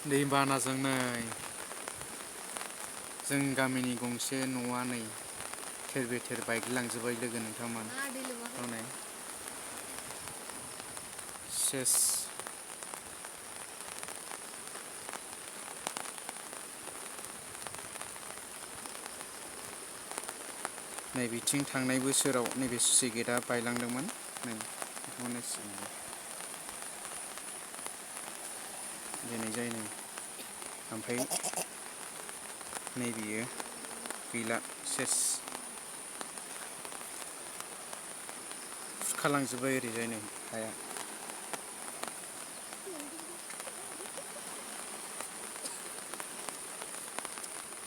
दैबानाजों नै जों गामिनि गंसे न'आ नै थेर बेथेर बायग्लिलांजोब्बाय लोगो नोंथांमोन हनै सेस नैबेथिं थांनाय बोसोराव नैबे सुइस गेटआ बायलांदोंमोन नै बेखौनो दिनै जाय नै ओमफ्राय नैबेयो गैला सेस खुरखालांजोब्बाय ओरैजाय नै हाया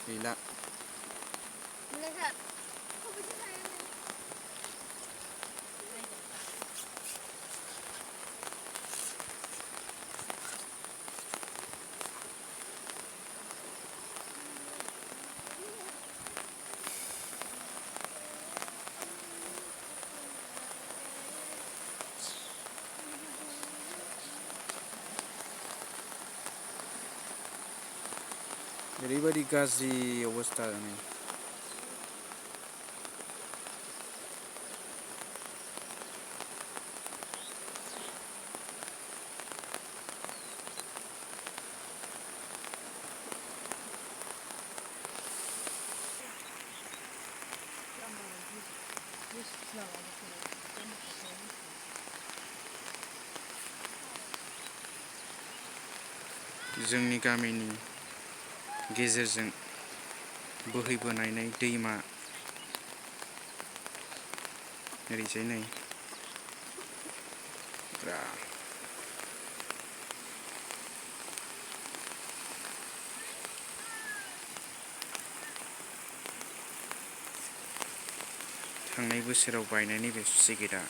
गैला ओरैबायदि गाज्रि अबस्था नै जोंनि गामिनि गेजेरजों बोहैबोनाय दैमा ओरैजाय नै थांनाय बोसोराव बायनाय नैबे सुइस गेटआ